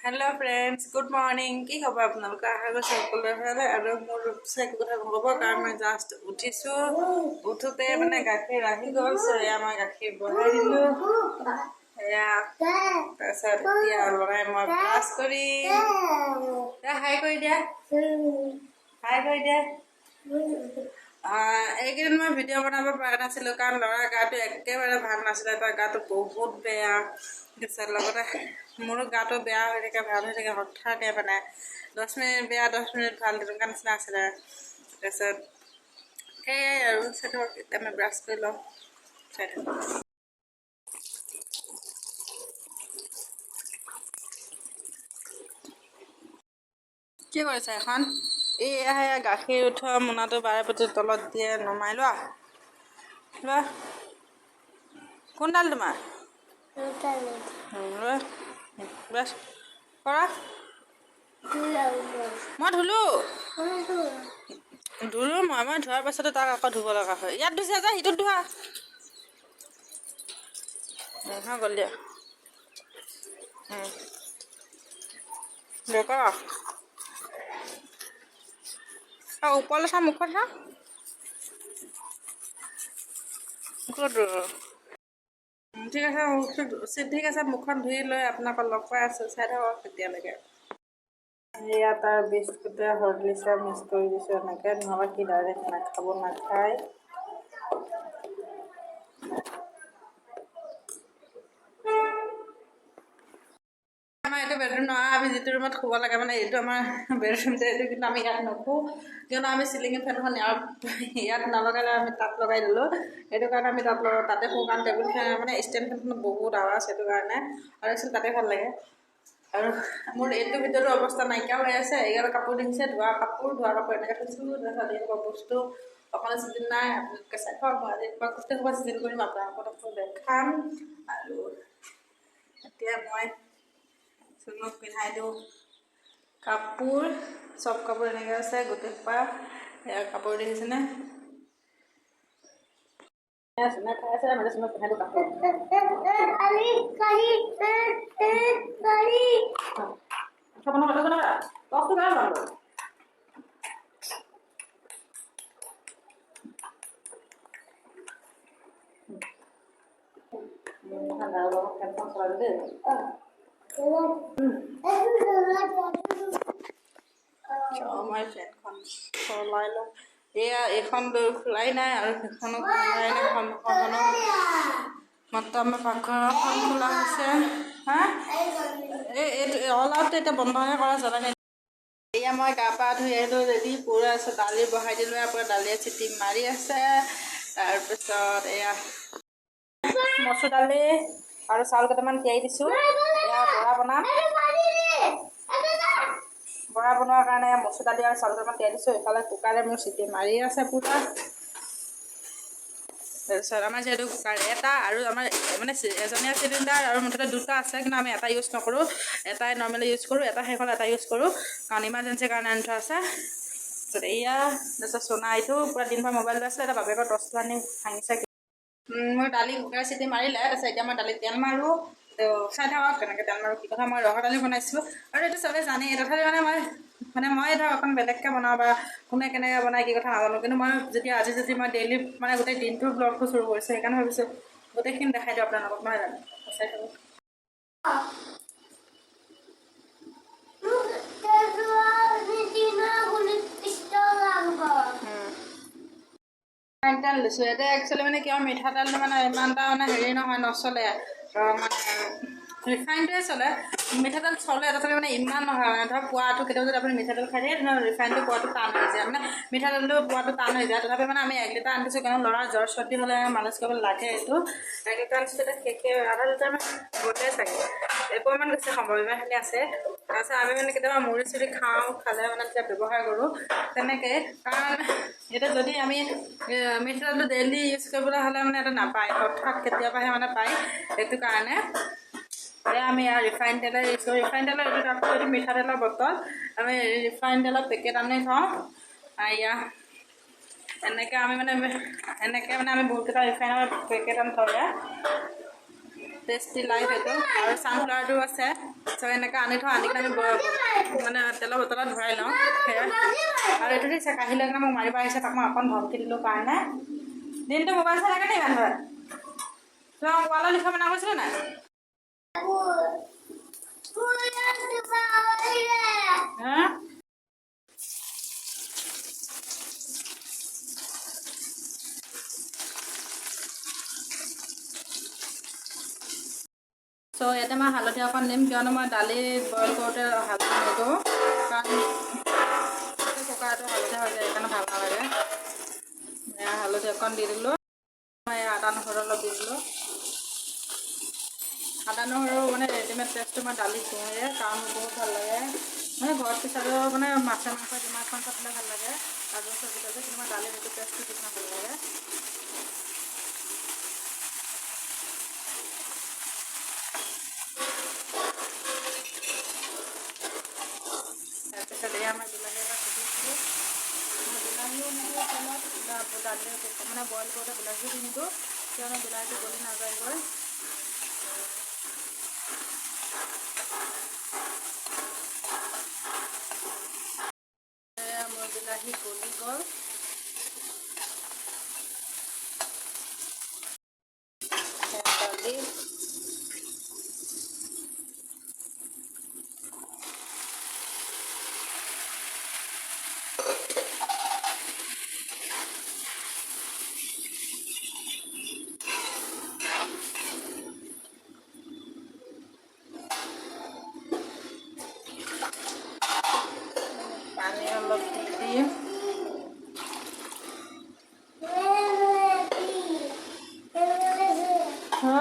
Hello' friends, good morning. কি খবৰ আপোনালোকৰ? আশা কৰিছোঁ সকলোৰে ভালে। আৰু মোৰ ৰূপ একো কথা নক'ব, কাৰণ মই জাষ্ট উঠিছোঁ। উঠোঁতে মানে গাখীৰ আহি গ'ল, চ' এয়া মই গাখীৰ বহাই দিলোঁ এয়া। তাৰপিছত এতিয়া ল'ৰাই মই ব্ৰাছ কৰিম। হাই কৰি দিয়া, হাই কৰি দিয়া। এইকেইদিন মই ভিডিঅ' বনাব পৰা নাছিলোঁ, কাৰণ ল'ৰাৰ গাটো একেবাৰে ভাল নাছিলে। তাৰ গাটো বহুত বেয়া। তাৰপিছত লগতে মোৰো গাটো বেয়া হৈ থাকে, ভাল হৈ থাকে হঠাতে, মানে 10 মিনিট বেয়া, 10 মিনিট ভাল, তেনেকুৱা নিচিনা আছিলে। তাৰপিছত সেয়াই আৰু, চাই থাকক। এতিয়া মই ব্ৰাছ কৰি লওঁ, চাই থাকক। কি কৰিছা এখন? এই এয়া গাখীৰ উঠোৱা মোনাটো বাৰে প্ৰতি তলত দিয়ে নমাই লোৱা, লোৱা। কোনডাল তোমাৰ? লোৱা, ব্ৰাছ কৰা। মই ধুলো, ধুলো। মই ধোৱাৰ পাছতে তাক আকৌ ধুব লগা হয়। ইয়াত ধুইছে যে, সিটোত ধোৱা হৈ গ'ল দিয়া। কৰা। ওপৰলৈ চা, মুখত চা, মুখত। ঠিক আছে, ঠিক আছে। মুখখন ধুই লৈ আপোনাক লগ পাই আছোঁ, চাই থাকক তেতিয়ালৈকে। এয়া তাৰ বিস্কুটে হৰলিক্সে মিক্স কৰি দিছোঁ এনেকৈ, নহ'লে সি ডাইৰেক্ট নাখাব, নাখায়। আমাৰ এইটো বেডৰুম নহয়, আমি যিটো ৰুমত শুব লাগে, মানে এইটো আমাৰ বেডৰুম যে এইটো, কিন্তু আমি ইয়াত নুশো। কিয়নো আমি চিলিঙি ফেনখন ইয়াত ইয়াত নলগালে আমি তাত লগাই দিলোঁ। সেইটো কাৰণে আমি তাত তাতে শুওঁ, কাৰণ টেবুল ফেন মানে ষ্টেণ্ড ফেনখনত বহুত আৱাজ, সেইটো কাৰণে। আৰু একচুৱেলি তাতে ভাল লাগে। আৰু মোৰ এইটো ভিতৰতো অৱস্থা নাইকিয়া হৈ আছে। এইগাল কাপোৰ দেখিছে, ধোৱা কাপোৰ, ধোৱা কাপোৰ এনেকৈ থৈছোঁ। তাৰপিছত এইসোপা বস্তু অকণো চিজিল নাই। আপোনালোকে চাই থাকক, মই আজি গোটেই সোপা চিজিল কৰিম, আপোনালোকক দেখাম। আৰু এতিয়া মই চুনুক পিন্ধাই দিওঁ কাপোৰ। চব কাপোৰ এনেকৈ আছে গোটেই সোপা। এয়া কাপোৰ দেখিছেনে? চুনে খাই আছে, মানে চুনুক পিন্ধাই দিওঁ কাপোৰ। টৰ্চটো কেনে বন্ধ? ঠাণ্ডা হ'ব, ফেনখন চলাই দেই। মই ফেনখন চলাই লওঁ। এয়া এইখন লৈ খোলাই নাই আৰু সেইখনো খোলাই নাই। সন্মুখৰখনো, মাত্ৰ আমাৰ পাকঘৰখন খোলা হৈছে। হা, এই এইটো অল আউটটো এতিয়া বন্ধহে কৰা জ্বলাই। এয়া মই গা পা ধুই আহিলোঁ, ৰেডি পূৰা আছে। দালি বহাই দিলোঁ, পূৰা দালিয়ে চিটি মাৰি আছে। তাৰপিছত এয়া মচুৰ দালি আৰু চাউল কেইটামান তিয়াই দিছোঁ। এয়া বৰা বনাম। বৰা বনোৱাৰ কাৰণে মচুৰ দালি আৰু চাউল কেইটামান তিয়াই দিছোঁ। ইফালে কুকাৰে মোৰ চিটি মাৰি আছে পূৰা। তাৰপিছত আমাৰ যিহেতু কুকাৰ এটা আৰু আমাৰ মানে এজনীয়া চিলিণ্ডাৰ আৰু মুঠতে দুটা আছে, কিন্তু আমি এটা ইউজ নকৰোঁ। এটাই নৰ্মেলি ইউজ কৰোঁ, এটা শেষ হ'লে এটা ইউজ কৰোঁ, কাৰণ ইমাৰ্জেঞ্চিৰ কাৰণে আনি থোৱা আছে। তাৰপিছত এয়া, তাৰপিছত চোনা এইটো পূৰা দিনভৰ মোবাইল লৈ আছিলে, এটা বাপেকৰ টৰ্চটো আনি ভাঙিছে। মোৰ দালি কুকাৰ চিটি মাৰিলে। তাৰপিছত এতিয়া মই দালিত তেল মাৰোঁ। তো চাই থাকক কেনেকৈ তেল মাৰোঁ, কি কথা। মই ৰহৰ দালি বনাইছোঁ আৰু এইটো চবেই জানেই। তথাপি মানে মই ধৰক অকণ বেলেগকৈ বনাওঁ বা কোনে কেনেকৈ বনায় কি কথা নাজানো। কিন্তু মই যেতিয়া আজি যদি মই ডেইলি মানে গোটেই দিনটোৰ ব্লগটো চুৰু কৰিছোঁ, সেইকাৰণে ভাবিছোঁ গোটেইখিনি দেখাই দিওঁ আপোনালোকক, নহয় জানো? চাই থাকক। ৰিফাইন তেল দিছোঁ এতিয়া। একচুৱেলি মানে কিয় মিঠাতেলটো মানে ইমান এটা মানে হেৰি নহয়, নচলে। মানে ৰিফাইনটোৱে চলে, মিঠাতেল চলে, তথাপি মানে ইমান নহয়। মানে ধৰক পোৱাটো কেতিয়াবা যদি আপুনি মিঠাতেল খাই দিয়ে, তেনেহ'লে ৰিফাইনটো পোৱাটো টান হৈ যায়, মানে মিঠাতেলটো পোৱাটো টান হৈ যায়। তথাপি মানে আমি 1 লিটাৰ আনি দিছোঁ, কাৰণ ল'ৰাৰ জ্বৰ চৰ্দি হ'লে মালিচ কৰিব লাগে। এইটো 1 লিটাৰ আনিছোঁ, এতিয়া শেষে, আধা লিটাৰমান গ'লে চাগে, এপোৱামান গৈছে সম্ভৱ, ইমানখিনি আছে। তাৰপিছত আমি মানে কেতিয়াবা মুড়ি চুৰি খাওঁ, খালে মানে তেতিয়া ব্যৱহাৰ কৰোঁ তেনেকৈ। কাৰণ এতিয়া যদি আমি মিঠাতেলটো ডেইলি ইউজ কৰিবলৈ হ'লে মানে এটা নাপায়, হঠাৎ কেতিয়াবাহে মানে পায়। সেইটো কাৰণে এয়া আমি ৰিফাইন তেলে ইউজ কৰোঁ। ৰিফাইন তেলৰ এইটো আকৌ এইটো মিঠাতেলৰ বটল, আমি ৰিফাইন তেলৰ পেকেট আনি থওঁ। এয়া এনেকৈ আমি মানে এনেকৈ মানে আমি বহুতকেইটা ৰিফাইনৰ পেকেট আনি থওঁ। এয়া টেষ্টি লাইফ এইটো। আৰু ছানফ্লাৱাৰটো আছে। চ' এনেকৈ আনি থওঁ, আনি কিনে আমি মানে তেলৰ বটলত ভৰাই লওঁ সেয়া। আৰু এইটো দিছে কাঢ়ি লৈ কিনে মোক মাৰিব আহিছে, তাক মই অকণ ধমকি দিলোঁ কাৰণে। দিনটো মোবাইল চাই থাকে নি মানুহে? তোমাক ৱালত লিখিব মানা কৰিছিলে নাই? হা, চ' ইয়াতে মই হালধি অকণ দিম, কিয়নো মই দালি বইল কৰোঁতে হালধি নিদিওঁ, কাৰণ কুকাৰটো হালধীয়া হৈ যায়, সেইকাৰণে ভাল নালাগে। এয়া হালধি অকণ দি দিলোঁ। মই আদা নহৰু অলপ দি দিলোঁ। আদা নহৰু মানে ৰেডিমেড পেষ্টটো মই দালিত দিওঁৱে, কাৰণ বহুত ভাল লাগে। মানে ঘৰত পিছালেও মানে মাছে মাংস, মাছ মাংস দিলে ভাল লাগে আৰু চব্জি তব্জি, কিন্তু মই দালিত এইটো পেষ্টটো দি কিনে ভাল লাগে। তাৰপিছত এয়া মই বিলাহী এটা কুটিছিলোঁ। মই বিলাহীও নিদিওঁ তেলত, দালি মানে বইল কৰোঁতে বিলাহীও দি নিদিওঁ, কিয়নো বিলাহীটো গলি নাযায়গৈ। এয়া মোৰ বিলাহী গলি গ'ল। দালি পানী অলপ দি দিম। হা,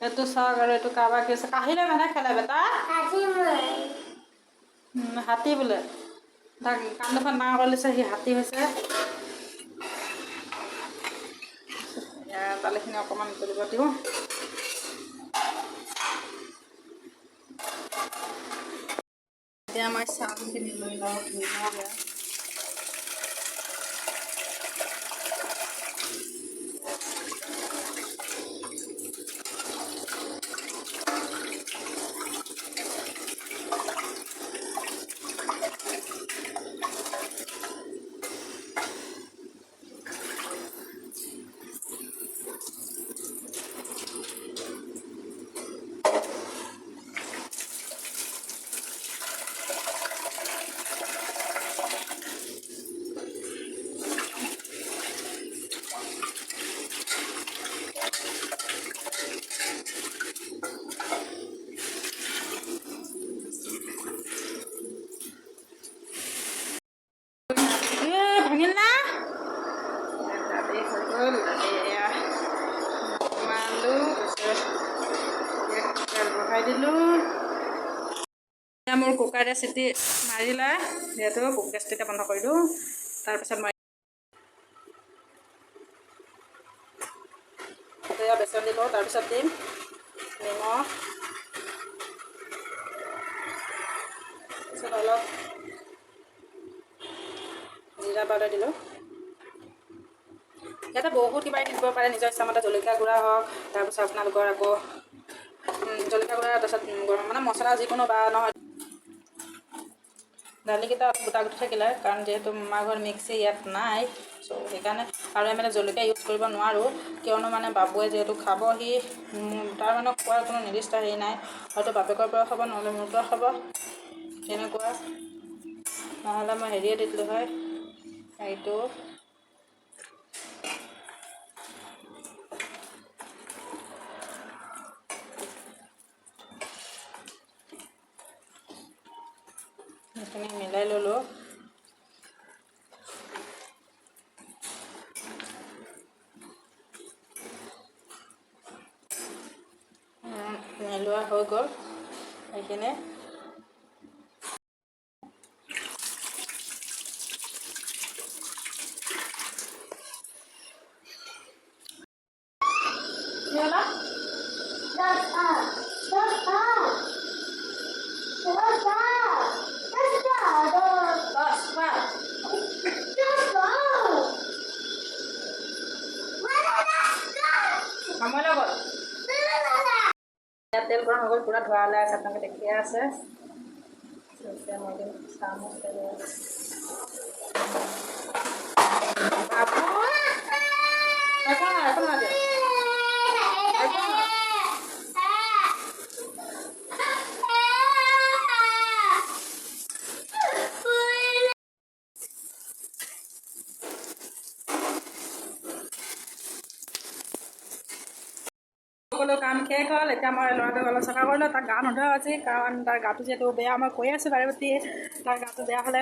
এইটো চাওক আৰু এইটো কাৰোবাৰ কি আছে, কাহিলে মানে খেলে বেটা। হাতী বোলে, তাক কাণ দুখন ডাঙৰ কৰি লৈছে, সি হাতী হৈছে। দালিখিনি অকণমান উতলিব দিওঁ। এতিয়া মই চাউলখিনি লৈ লওঁ, ধুই লওঁ। ভাঙিল না দালি হৈ গ'ল। দালি এয়া নমালোঁ, তাৰপিছত তেল বহাই দিলোঁ। এতিয়া মোৰ কুকাৰে চিটি মাৰিলে, যিহেতু গেছটো এতিয়া বন্ধ কৰি দিওঁ। তাৰপিছত মই এয়া বেচন দিলোঁ, তাৰপিছত দিম নিমখ, তাৰপিছত অলপ জিৰা পাউডাৰ দিলোঁ। ইয়াতে বহুত কিবা কিবি দিব পাৰে নিজৰ ইচ্ছামতে, জলকীয়া গুড়া হওক, তাৰপিছত আপোনালোকৰ আকৌ জলকীয়া গুড়া, তাৰপিছত গৰম মানে মছলা যিকোনো বা নহয়। দালিকেইটা অলপ গোটা গোটা থাকিলে, কাৰণ যিহেতু মামাৰ ঘৰত মিক্সি ইয়াত নাই, চ' সেইকাৰণে। আৰু আমি মানে জলকীয়া ইউজ কৰিব নোৱাৰোঁ, কিয়নো মানে বাবুৱে যিহেতু খাব, সি তাৰ মানে খোৱাৰ কোনো নিৰ্দিষ্ট হেৰি নাই, হয়তো বাপেকৰ পৰা খাব, নহ'লে মোৰ পৰা খাব, তেনেকুৱা। নহ'লে মই হেৰিয়ে দি দিলোঁ হয় এইটো। সেইখিনি মিলাই ল'লোঁ। মিলোৱা হৈ গ'ল সেইখিনি। কি হ'ল? দহ কোৱা। সময় লগত হৈ গ'ল, পূৰা ধোঁৱা ওলাই আছে, আপোনালোকে দেখিয়ে আছে। এতিয়া মই দিম চামুচেৰে। বাবু, একো নহয়, একো নহয় দিয়ক। একো নহয়। সকলো কাম শেষ হ'ল। এতিয়া মই ল'ৰাটোক অলপ চফা কৰিলোঁ। তাক গা নোধোৱা আজি, কাৰণ তাৰ গাটো যিহেতু বেয়া, মই কৈ আছোঁ বাৰে প্ৰতি, তাৰ গাটো বেয়া হ'লে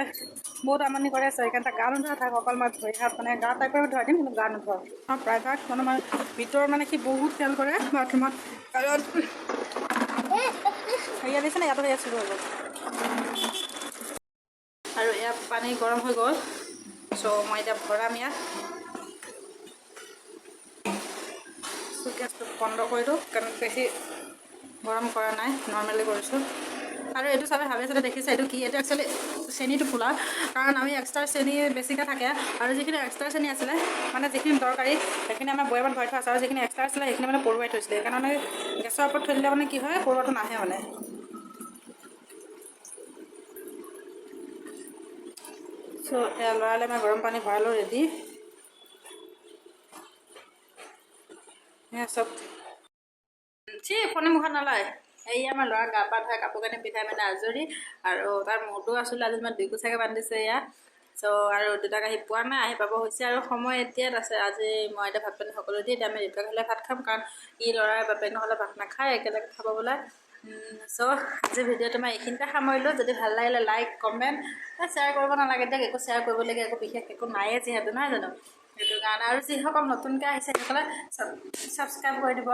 বহুত আমনি কৰে আছে, সেইকাৰণে তাক গা নোধোৱা। তাক অকল মই ভৰি হাত মানে গা টাইপৰ ধুৱাই দিম, কিন্তু গা নোধোৱাওঁ। প্ৰায়ভাগ মানে মই ভিতৰত মানে সি বহুত খেল কৰে বাথৰুমত, কাৰণ হেৰিয়া দিছে নে ইয়াতো সেয়া চুৰ হৈ গ'ল। আৰু ইয়াত পানী গৰম হৈ গ'ল। চ' মই এতিয়া ভৰাম ইয়াত। গেছটো বন্ধ কৰি দিওঁ, কাৰণ বেছি গৰম কৰা নাই, নৰ্মেলি কৰিছোঁ। আৰু এইটো চাবে ভাবি আছিলে, দেখিছে এইটো কি? এইটো একচুৱেলি চেনিটো ফুলা, কাৰণ আমি এক্সট্ৰা চেনি বেছিকৈ থাকে আৰু যিখিনি এক্সট্ৰা চেনি আছিলে, মানে যিখিনি দৰকাৰী সেইখিনি আমাৰ বৈয়ামত ভৰাই থোৱা আছে, আৰু যিখিনি এক্সট্ৰা আছিলে সেইখিনি মানে পৰুৱাই থৈছিলে। সেইকাৰণে মানে গেছৰ ওপৰত থৈ দিলে মানে কি হয়, পৰুৱাটো নাহে মানে। চ' এয়া ল'ৰালৈ মই গৰম পানী ভৰালোঁ ৰেডি। এয়া চব চি ফণি মুখত নলয়। এই আমাৰ ল'ৰাক গা পা ধুৱাই কাপোৰ কানি পিন্ধাই মানে আজৰি। আৰু তাৰ মূৰটো আচলতে আজি মই দুই কোচাকৈ বান্ধিছোঁ এয়া। চ' আৰু দেউতাক আহি পোৱা নাই, আহি পাব হৈছে আৰু সময় এতিয়া আছে। আজি মই এতিয়া ভাত পানী সকলো দি এতিয়া আমি দেউতাক আহিলে ভাত খাম, কাৰণ ই ল'ৰাই বাপেক নহ'লে ভাত নাখায়, একেলগে খাব বোলে। চ' আজি ভিডিঅ'টো মই এইখিনিতে সামৰিলোঁ। যদি ভাল লাগিলে লাইক, কমেণ্ট, শ্বেয়াৰ কৰিব নালাগে দিয়ক, একো শ্বেয়াৰ কৰিবলগীয়া একো বিশেষ একো নাইয়ে যিহেতু, নহয় জানো? সেইটো কাৰণে। আৰু যিসকল নতুনকৈ আহিছে সেইসকলে ছাবস্ক্ৰাইব কৰি দিব,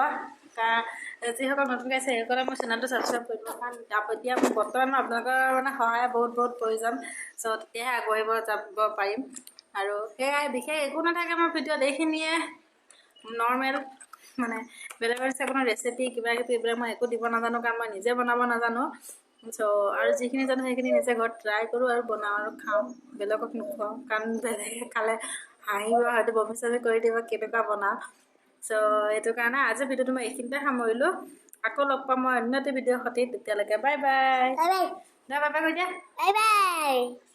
কাৰণ যিসকল নতুনকৈ আহিছে সেইসকলে মোৰ চেনেলটো ছাবস্ক্ৰাইব কৰি দিব, কাৰণ এতিয়া মোৰ বৰ্তমান মই আপোনালোকৰ মানে সহায় বহুত বহুত প্ৰয়োজন। চ' তেতিয়াহে আগবাঢ়িব যাব পাৰিম। আৰু সেয়াই, বিশেষ একো নাথাকে মোৰ ভিডিঅ'ত, এইখিনিয়ে নৰ্মেল, মানে বেলেগৰ নিচিনা কোনো ৰেচিপি কিবা কিবি এইবিলাক মই একো দিব নাজানো, কাৰণ মই নিজে বনাব নাজানো। চ' আৰু যিখিনি জানো সেইখিনি নিজে ঘৰত ট্ৰাই কৰোঁ আৰু বনাওঁ আৰু খাওঁ, বেলেগক নোখুৱাওঁ, কাৰণ বেলেগে খালে হাঁহিব, হয়তো বমি চমি কৰি দিব কেনেকুৱা বনাওঁ। চ' সেইটো কাৰণে আজিৰ ভিডিঅ'টো মই এইখিনিতে সামৰিলোঁ। আকৌ লগ পাম মই অন্য এটি ভিডিঅ'ৰ সৈতে, তেতিয়ালৈকে বাই বাই। Bye bye. দে বাই বাই কৈ দিয়া। Bye bye.